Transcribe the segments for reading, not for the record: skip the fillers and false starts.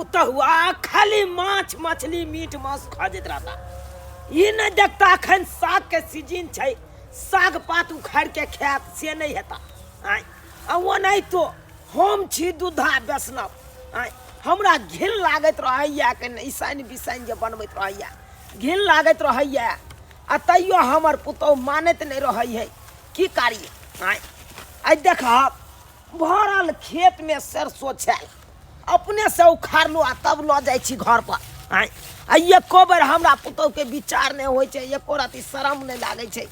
पुतहुआ खाली माछ मछली मीट मांस खजैत रहता। ई नहि देखता अखन साग के सीजन छै, साग पात उखाड़ के खायत से नहि हेता। आँय, आ ओनाहितो हम छी दूधा वैष्णव। आँय, हमरा घिन लागैत रहैया के ईसाइन बिसाइन जे बनबैत रहैया, घिन लागैत रहैया, आ तैयो हमर पुतहु मानैत नहि रहै है। की करियै? आँय, आइ देखब भरल खेतमे सरसो छल, अपने से उखाड़लहुँ आ तब लऽ जाइ छी घर पर। आँय, आ एको बेर हमरा पुतहुके विचार नहि होइ छै, एको रति शरम नहि लागै छै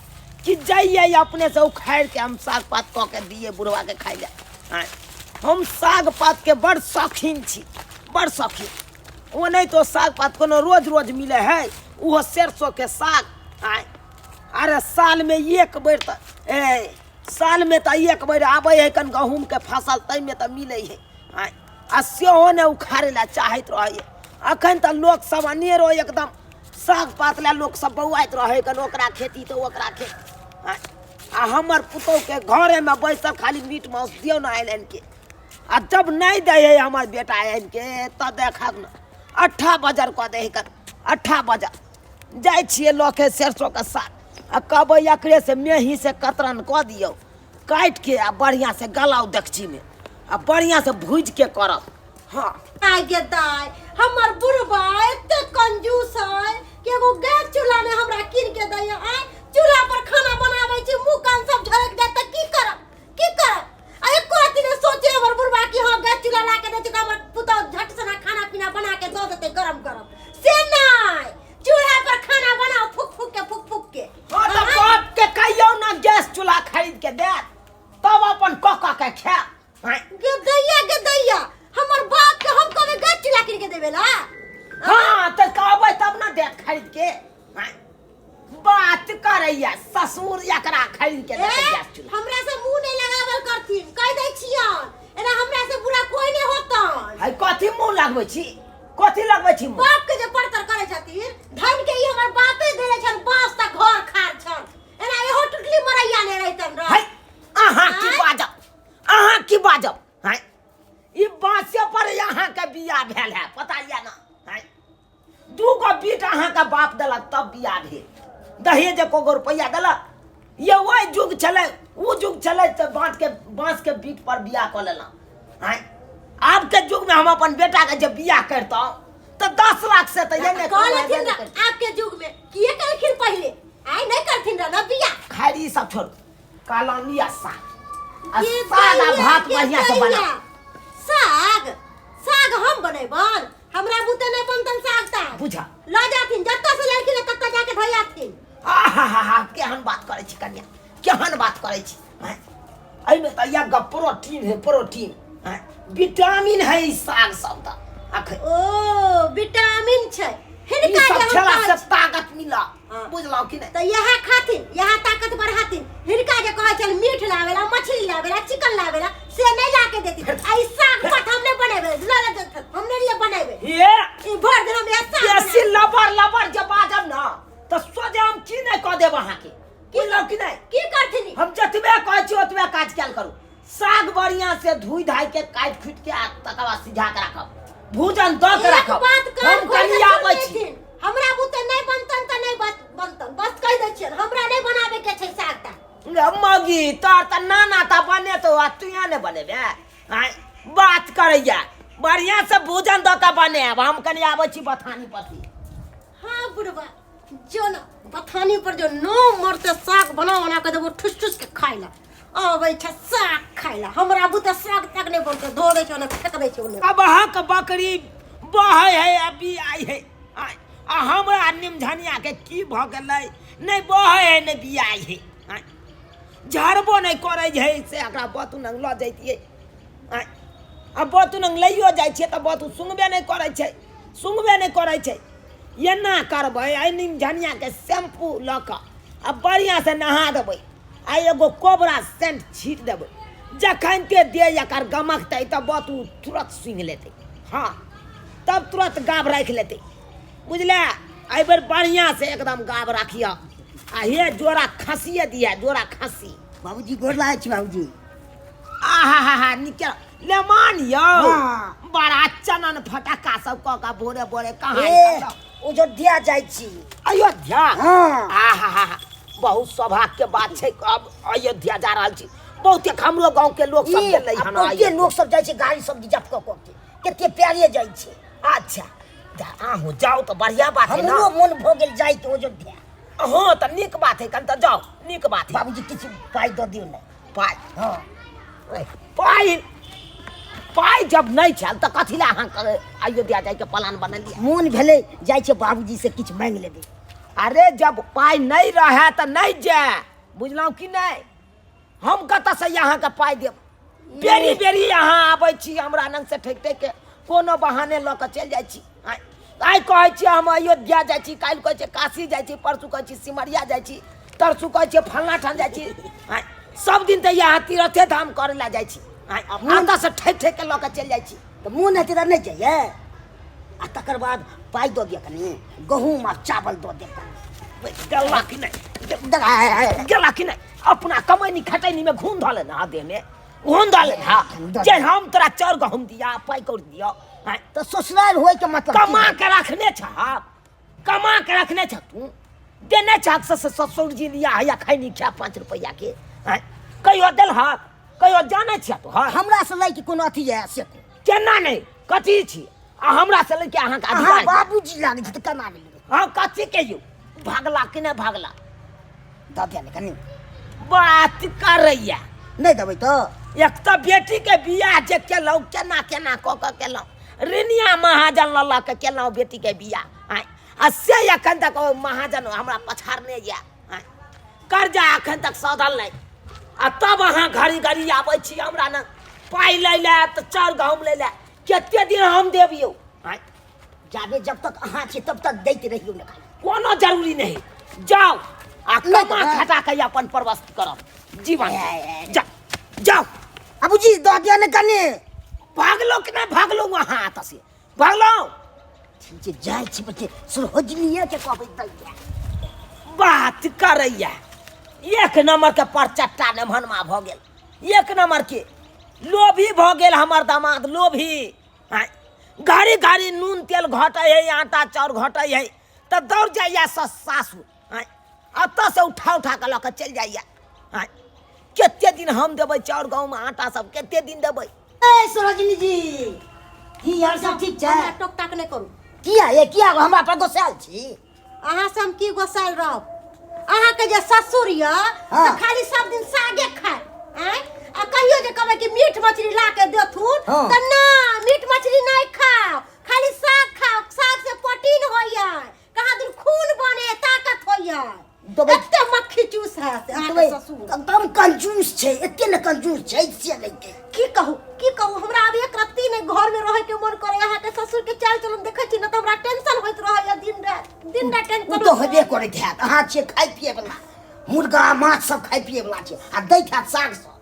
कि जइयै अपने से उखाड़ि के हम साग पात कऽ के दियै बुढ़वाके खाइ लए। आँय, हम साग पातके बड़ शौकीन छी, बड़ शौकीन। ओ नहि तो साग पात कोनो रोज रोज मिलै है, ओहो सरसोके साग। आँय, अरे सालमे एक बेर तऽ ए सालमे तऽ एक बेर आबै है कन गहूँमके फसल, ताहिमे तऽ मिलै है। आँय, आ सेहो नहि उखाड़ै लए चाहैत रहै। अखन तऽ लोक सब अनेरो एकदम साग पात लए लोक सब बौआइत रहै कन, ओकरा खेती तऽ ओकरा खेती। आँय, आ हमर पुतहुके घरेमे बैसल खाली मीट मांस दियौ ने आनि आनिके, आ जब नहि दै है हमर बेटा आनिके तऽ देखब ने अट्ठा बजर कऽ दै है कन, अट्ठा बजर। जाइ छियै लऽ के सरसोके साग आ कहबै एकरे से मेही से कतरन कऽ दियौ काटि के, आ बढ़िआँ से गलाउ डेकचीमे आ बढ़िआँ से भूजि के करब। हाँ आइ गे दाइ, हमर बुढ़बा एते कंजूस है कि एगो गैस चूल्हा ने हमरा कीन के दैया। आइ चूल्हा पर खाना बनाबै छी, मुंह कान सब झरक जायत तऽ की करब, की करब? आ एको रत्ती ने सोचे हमर बुढ़बा कि हाँ गैस चूल्हा ला के दै छै तऽ हमर पुतहु झट सना खाना पीना बना के दऽ देतै गरम गरम। से नहि, चूल्हा पर खाना बनाओ फूक फूक के, फूक फूक के। हाँ तऽ बाप के कहियौ ना गैस चूल्हा खरीद के देत, तब अपन कऽ कऽ के खायब। हाँ। गे दैया, गे दैया, हमर बाप के हम कहबै गैस चूल्हा कीन के देबे ला? हाँ तऽ कहबै तब ना देत खरीद के। हाँ। बात करैया ससुर एकरा खरीद के देतै ए, गैस चूल्हा। हमरा से मुंह नहीं लगावल करथिन, कह दै छियन, एना हमरा से बुरा कोई नहीं होतन। है कथी मुंह लगबै छी, कथी लगबै छी मुंह? बाप के जे परतर करै छथिन, धन के ई हमर बापे देने छन, बांस तक घर खार छन, एना एहो टुटली मरैया नहीं रहितन रह। है अहाँ की आँय? बाजब, अहाँ की बाजब? है ई बांसे पर अहाँ के बियाह भेल है, पता या ना? है दू गो बीट अहाँ के बाप देलक तब बियाह भेल, दहेज एको गो रुपैआ देलक? ये ओहि युग छलै, ओ युग छलै तऽ बाँस के बीट पर बियाह कऽ लेलहुँ। आँय, आबके युग में हम अपन बेटा के जे बियाह करितहुँ तऽ 10 लाख से तऽ ये नहि कहलथिन नहि ना, करितहुँ। आबके युग में किए कलखिन पहिले? आइ नहि करथिन रह ना बियाह। खैर ई सब छोड़ू, कहलहुँ लिअ साग, आ ये साग आ दैया, भात के बढ़िआँ से दैया। बनाउ। साग, साग हम बनेबन? हमरा बुते नहीं बनतन साग ताग। बुझा। ल जाथिन, जत्ता से लड़की ने तत्ता जाके धइयाथिन। आहाहाहा, केहन बात करै छी कन्या, केहन बात करै छी? आँय, एहिमे तऽ इएह गप प्रोटीन है, प्रोटीन। आँय, विटामिन है ई साग सब तऽ अखन। ओ विटामिन छै ई हिनका सब जे हम खेला कहै से छी। ताकत मिला। हाँ। बुझलहुँ कि नहि? तऽ इएह खाथिन, इएह ताकत बढ़ाथिन। हिनका जे कहै छनि मीट लावेला, मछली लावेला, चिकन लावेला, से नहि ला के देथिन। आ ई साग पात हम नहि बनेबै, ल ल देथिन, हम नहि लिए बनेबै। हे ई भरि दिन हम इएह साग बेसी बनेबै। लबर लबर जे बाजब ना तऽ सोझे हम की नहि कऽ देब अहाँके, बुझलहुँ कि नहि? की करथिन? हम जतबे कहै छी ओतबे काज कयल करू। साग बढ़िया से धोइ धाइ के काटि खुटि के आ तकर बाद सिझा के राखब, भूजन दऽ के एक राखब। बात कान हम खोल के कनि सुन आबै छी। लेथिन, हमरा बुते नहि बनतन तऽ नहि बनतन, बस कहि दै छियनि, हमरा नहि बनाबे के छै साग ताग। गे मगी, तोहर तऽ नाना तऽ बनेतौ आ तू नहि बनेबे? आँय, बात करैया, बढ़िया से भूजन दऽ के बनायब। हम कनि आबै छी बथानी पर। हाँ बुढ़वा, जो न बथानी पर जो नो मरते साग बना बना के देबो, ठुस ठुस के खाइ ला आबै छै, साग खाइ ला। हमरा बुते साग तक नहि बनतै, धो दै छै ओने, फेक दै छै ओने। अब अहाँके बकरी बहै है आ बियाइ है, आँय, आ हमरा निमझनिया के की भऽ गेलै, नहि बहै है नहि बियाइ है। आँय, झड़बो नहि करै है से एकरा बतू नंग लऽ जैतियै। आँय, आ बतू नंग लैयो जाइ छियै तऽ बतू सुनबे नहि करै छै, सुनबे नहि करै छै। एना करबै, एहि निमझनियाके शैम्पू लऽ कऽ आ बढ़िआँसँ नहा देबै आ एगो कोबरा सेंट छीट देबै, जखन ते देह एकर गमकतै तऽ बतू तुरत सूँघि लेतै। हाँ, तब तुरत गाभ राखि लेतै, बुझले? एहिबेर बढ़िआँसँ एकदम गाभ राखिह आ हे जोड़ा खसिए दिहे, जोड़ा खस्सी। बाबूजी गोर लागै छी बाबूजी। आहा हा हा, निके। लेमान यौ। हाँ। बड़ा चनन फटक्का सब कऽ कऽ भोरे भोरे कहाँ ए निकललहुँ? अयोध्या जाइ छी। अयोध्या? हाँ। आहा, बहुत सौभाग्य के बात छै, अब अयोध्या जा रहल छी। बहुते हमरो गांव के लोग सब ई, गेलै आ हन बहुते अयोध्या। लोग सब जाइ छै गाड़ी सब रिजर्व कऽ कऽ के, कते प्यारे जाइ छै। अच्छा, अहूँ जाउ तऽ बढ़िया बात है ना। हमरो मोन भऽ गेल जाइ के अयोध्या। हाँ तऽ नीक बात है, कन तऽ जाउ, नीक बात है। बाबूजी किछु पाइ दऽ दियौ ने। पाइ? हाँ। पाइ, पाइ जब नहि छल तऽ कथी लए अहाँ अयोध्या जाइके प्लान बनेलियै? मोन भेलै जाइ छै बाबूजी से किछु मांगि लेबै। अरे जब पाइ नहि रहए तऽ नहि जाय, बुझलहुँ कि नहि? हम कतऽसँ अहाँके पाइ देब? बेरी बेरी अहाँ आबै छी हमरा लग से ठकि ठकि के कोनो बहाने लऽ कऽ चलि जाइ छी। आइ आइ कहै छी हम अयोध्या जाइ छी, काल्हि कहै छी काशी जाइ छी, परसू कहै छी सिमरिया जाइ छी, तरसू कहै छी फल्लाँ ठाम जाइ छी। आइ सब दिन तऽ यहाँ तीर्थे धाम करै लए जाइ छी। आइ एतऽसँ ठकि ठकि के लऽ कऽ चलि जाइ छी। तऽ मोन हेतै तऽ नहि जाइए। आ तकर बाद पाइ दऽ दिअ कनि, गहूँम आ चावल दऽ देब कनि। गेला कि नहि? गेला कि नहि? अपना कमैनी खटैनी में घून धऽ लेना देह में, घून धऽ लेना जे हम तोरा चाउर गहूँम दिया पाइ कौड़ी दिया। आँय? तऽ ससुराल होय के मतलब की? कमा के रखने छह, कमा के रखने छह, तू देने छह ससुर जी लिया हैया खैनी खा 5 रुपैआ के। आँय? कहियो देलहक? कहियो जानै छियै तू? हँ। हमरा से लैके कोनो अथी यऽ से कहू। केना नहि, कथी छी आ हमरा से लैके अहाँके अहाँ अधिकार? बाबूजी लागै छै तऽ केना नहि लेबै? हँ, कथी के यौ भागला कि नहि भागला? दऽ दिअ ने कनि। बात करैया नहि देबै तऽ? एक तऽ बेटी के बियाह जे केलहुँ केना केना कऽ कऽ केलहुँ, ऋणिया महाजन लऽ लऽ कऽ केलहुँ बेटी के बियाह। आँय, आ से एखन तक ओ महाजन हमरा पछाड़ने यऽ। आँय, कर्जा एखन तक सधल नहि, आ तब अहाँ घड़ी घड़ी आबै छी हमरा ने पाइ लै लए तऽ चाउर गहूँम लै लए। कते दिन हम देब यौ? आँय, जाबे जब तक अहाँ छी तब तक दैत रहियौ ने खाली। कोनो जरूरी नहीं, जाओ आ नहि कमा देबै। खटा के अपन प्रवस्थ करब जीवन। ए, ए, जा जाओ। बाबूजी दऽ दिअ ने कनि। भागलो कि नहि भागलो? अहाँ एतऽ से भागलो? ठीक छै, जाइ छी बच्चे सरोजनीए के कहबै दै दिअ। बात करैया एक नंबर के परचट्टा नेमहनमा भऽ गेल, एक नंबर के लोभी भऽ गेल हमर दामाद लोभी। आँय, घड़ी घड़ी नून तेल घटै है, आटा चाउर घटै है तऽ दौड़ जाइया सासु। आँय, एतऽ से उठा उठा कऽ लऽ कऽ चलि जाइया। आँय, कते दिन हम देबै चाउर गहूँम आटा सब, कते दिन देबै? ए सरोजनी जी, की हाल सब ठीक छै? हमरा टोक टाक नहि करू। किया ये, किया हमरा पर गोसायल छी? अहाँ से हम की गोसायल रहब? अहाँके जे ससुर यऽ हाँ। तऽ खाली सब दिन सागे खाय। आँय, आ कहियो जे कहबै कि मीट मछली ला के देथुन हाँ। तऽ ना, मीट मछली नहि खाओ, खाली साग खाओ, साग से प्रोटीन होइया, कहाँ दिन खून बने, ताकत होइया। देबै। एते मक्खी चूस है से अहाँके देबै। ससुर एकदम कंजूस छै, एते ने कंजूस छै से नहि के। की कहू, की कहू, हमरा आब एक रत्ती नहि घर में रहे के मन करे। अहाँके ससुर के चाल चलन देखै छी ने तऽ हमरा टेंशन होइत रहैया दिन राति, दिन राति टेंशन। ओ तऽ हेबे करैत हैत, अहाँ छियै खाइ पियै वला, मुर्गा माछ सब खाइ पियै वला छै आ दैत हैत साग सब।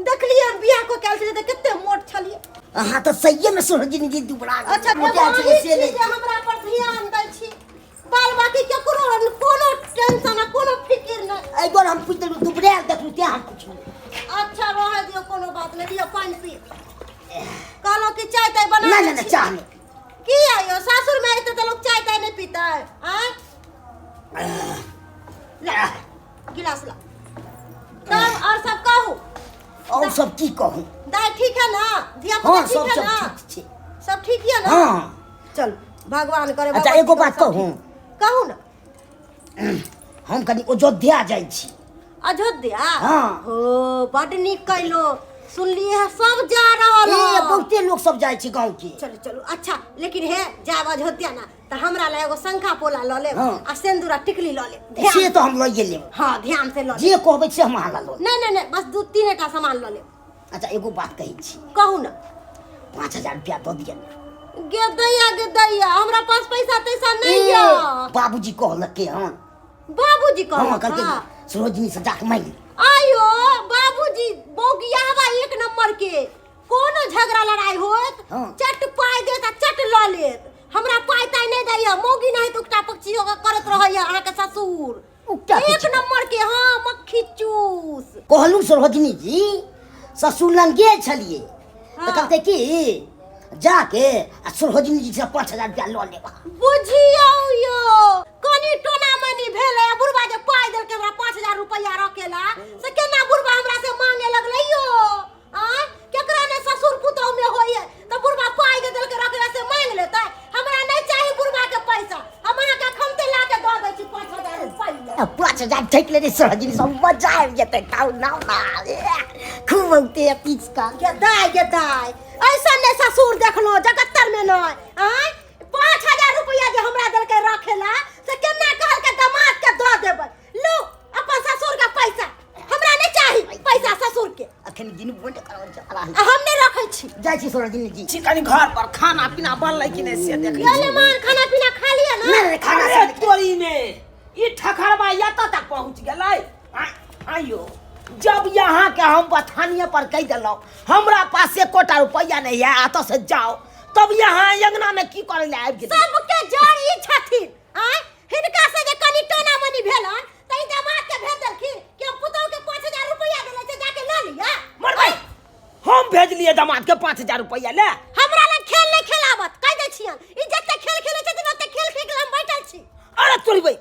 देखलियै हम बियाह कऽ के आयल छलियै तऽ कते मोट छलियै। अहाँ तऽ सहिए में सरोजनी जी दुबरा गेल। अच्छा, मोटायल एगो छलियै अहीं से छी नहि जे हमरा पर ध्यान दै छी, बाल बाकी केकरो कोनो टेंशन आ कोनो फिकिर नहि। एहि दुआरे हम पूछि देलहुँ, दुबरायल देखलहुँ तें हम पुछलहुँ। अच्छा रहऽ दियौ, कोनो बात नहि। लिअ पानि पी। कहलहुँ कि चाय ताय बना नहि दै नहि नहि, छी। चाह नहि। की आइयो सासुर में अयतै तऽ लोक चाय ताय नहि पीतै? आँय, ला गिलास ला। तब और सब कहू। और सब की कहू? दाय ठीक है ना? धिया पुता हाँ, ठीक सब है सब ना? ठीक छै। सब ठीक है ना? हाँ। चल भगवान करे। अच्छा, भगवान एगो के बात सब कहू? ठीक। कहू ना। हम कनि अयोध्या जाइ छी। अयोध्या? हाँ। हो, बड नीक कैलो, सुनलिए है सब जा रहल ए, है। बहुते लोग सब जाइ छै गाँव के। चलू चलू। अच्छा लेकिन हे जाब अयोध्या ना तऽ हमरा ला एगो शंखा पोला लऽ लेब हाँ। आ सिंदूर आ टिकली लऽ लेब। ध्यान से तऽ हम लइए लेब। हाँ, ध्यान से लऽ लेब। जे कहबै से हम अहाँ ला लऽ लेब। नहीं नहीं नहीं, बस 2-3 टा सामान लऽ लेब। अच्छा एगो बात कहै छी। कहू ना। 5000 रुपया दऽ दिअ ने। गे दैया, गे दैया, हमरा पास पैसा तैसा नहीं ए, या। बाबूजी कहलकै हन। बाबूजी कहलक? हाँ, कहलकै हाँ। सरोजनी से जाके मांगि ले। आयो बाबूजी बौगियावा एक नंबर के, कोनो झगड़ा लड़ाई होत हाँ। चट पाई देत आ चट लऽ लेत। हमरा पाई ताई नहीं दैया, मौगी नहीं तो उकटा पक्षी होकर करत रहैया अहाँके ससुर। उकटा एक पक्षी। नंबर के। हाँ, मक्खी चूस। कहलहुँ सरोजनी जी, ससुर लग गेल छलियै हाँ। तऽ कहलकै कि जाके आ सरोजिनी जी से 5000 रुपया लऽ लेब। बुझियौ यो, कनि टोना मनी भेलै आ बुढ़बा जे पाइ देलकै हमरा 5000 रुपैआ रखेला, से केना बुढ़बा हमरा से मांगे लगलै यो? आँय, केकरा ने ससुर पुतोह में होइए तऽ बुढ़बा पाइ जे देलकै रखेला से मांगि लेतै? हमरा नहि चाही बुढ़बा के पैसा, हम अहाँके अखनते ला के दऽ दै छी 5000 रुपैआ। 5000 ठकि लेने सरोजिनी सब, मजा आबि जेतै। खाउ नाउ ना, खूब औते पीस कऽ। गे दाय, गे दाय, ऐसा ने ससुर देखलो जगत्तर में नहीं। आँय, 5000 रुपया जे हमरा देलकै रखेला से केना कहलकै दमाद के दऽ देबै। लू अपन ससुर के पैसा, हमरा नहीं चाही पैसा ससुर के। अखन गिनबो नहि करब चला। आ हम नहीं रखै छी। जाइ छी सरोजिनी जी। छी कनि घर पर खाना पीना बनलै कि नहि से देखै ये ले मान, खाना पीना खा लिया ना? नहि नहि, खाना अरे तोरी में ई ठकरबा एतऽ तक पहुँच गेलै। आइयो जब यहाँ के हम बथानिए पर कहि देलहुँ हमरा पास एकोटा रुपैआ नहीं है, एतऽ से जाओ, तब यहाँ अंगना में की करै लए आबि गेलियै? सबके जड़ ई छथिन। आँय, हिनका से जे कनि टोना मनी भेलन त ई दामाद के भेज देलखिन कि हम पुतहु के 5000 रुपैआ देले छै, जाके लऽ लिअ। मरबै, हम भेजलियै दामाद के 5000 रुपैआ ले। हमरा लग खेल नहीं खेलाबत, कहि दै छियन, ई जते खेल खेलै छथिन ओते खेल खेल के हम बैठल छी। अरे तोरी भाई,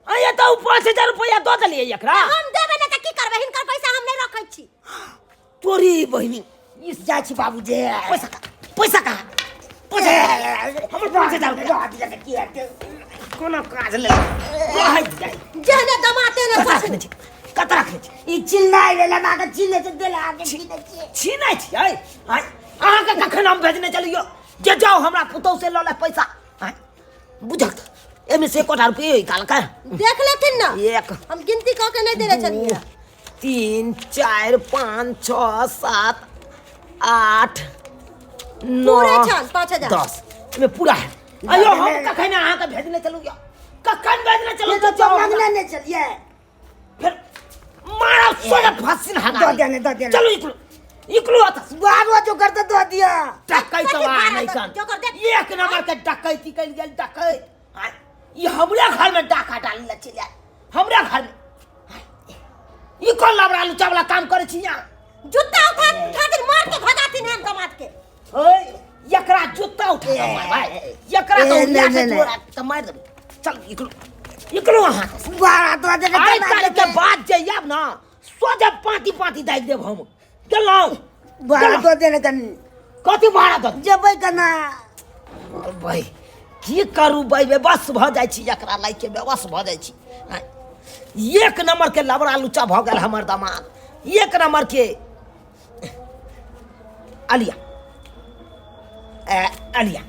आइए तऽ ओ 5000 रुपैआ दऽ देलियै एकरा। हम देबै ने तऽ की करबै? हिनकर पैसा हम नहीं रखै छी। तोरी बहिनी। इस जाइ छी बाबूजी। पैसा कहाँ? पैसा कहाँ? पैसा हमर 5000 रुपैआ कोना काज लेल रहैत जाइ। जेहने दमाते ने कतऽ ससुर। रखने छी? कतऽ रखने छी? ई चिल्लाइ भेल, हमरा के चिल्लै छै, देला के चिल्लै छै। छीनै छियै? आँय, अहाँके कखन हम भेजने चलियौ जे जाउ हमरा पुतहु से लऽ ले पैसा? आँय, बुझक एहिमे से एकोटा रुपये निकालकै? देख लेथिन ना। एक, हम गिनती कऽ के नहीं देने छलियै। 3, 4, 5, 6, 7, 8, 9, पूरे छनि 5000। 10, एहिमे पूरा है। अयो हम कखन अहाँके भेजने चलू यौ? कखन भेजने चलू? तऽ जाउ मांगने नहि छलियै। फिर मारब सोझे फसिन हगा। दऽ दिअ ने, दऽ दिअ ने। चलू इकलू, इकलू अतऽ। बाबू जो करते दऽ दिअ। डकैत कथी बा भाड़ा नहीं दऽ- कन। जोकर देख। एक नंबर के डकैती कयल गेल डकैत। आँय, ई हमरे घर में डाका डाली ला चलि आयल हमरे घर में। आँय, ई कोन लबड़ा लुचा वाला काम करै छी यहाँ? जूता उठा उठा के मार के भगाथिन हम दमाद के। ओए, एकरा जूता उठा के मारबै, एकरा ए, तऽ नहि, उठा के नहि, नहि। तोरा तऽ मारि देबै। चल इकलू, इकलू अहाँ। बारा दऽ देने। आइ तारीख के बाद जे आयब ना सोझे पाँति पाँति दागि देब हम। गेलहुँ? बारा दऽ देने कनि। कथी भाड़ा दऽ? जेबै केना? भाइ की करू भाइ, बेबस भऽ जाइ छी एकरा लैके, बेबस भऽ जाइ छी। आँय, एक नंबर के लबड़ा लुच्चा भऽ गेल हमर दामाद, एक नंबर के। अलिया ए, अलिया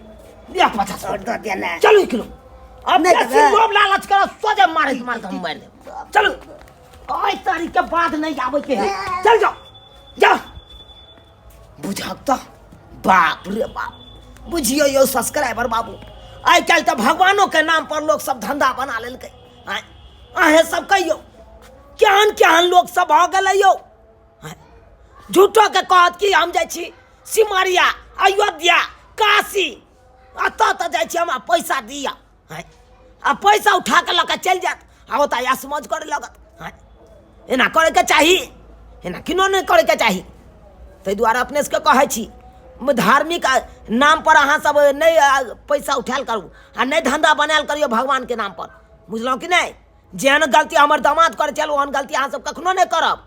लिया 50 और दऽ दिअ ने। चलू किलो अब नहि बेसी देबै। लोभ लालच करब सोझे मारे मार के हम मारि देब। चलू, आइ तारीख के बाद नहीं आबै के है। चल जाओ, जाओ। बुझक तऽ बाप रे बाप, बुझियौ यौ सब्सक्राइबर बाबू, आइ काल्हि तऽ भगवानो के नाम पर लोक सब धंधा बना लेलकै। आँय, अहें सब कहियौ केहन केहन लोक सब भऽ गेलै यौ। आँय, झूठो के कहत कि हम जाइ छी सिमरिया, अयोध्या, काशी, एतऽ तऽ जाइ छी, हमरा पैसा दिअ। आँय, आ पैसा उठा कऽ लऽ कऽ चलि जायत आ ओतऽ ऐश मौज करय लागत। आँय, एना करयके चाही? एना किनो नहि करयके चाही। ताहि दुआरे अपने सबके कहै छी, धार्मिक नाम पर अहाँ सब नहि पैसा उठायल करू आ नहि धंधा बनायल करियौ भगवानके नाम पर। बुझलहुँ कि नहि? जेहन गलती हमर दामाद करै छल ओहन गलती अहाँ सब कखनो नहि करब।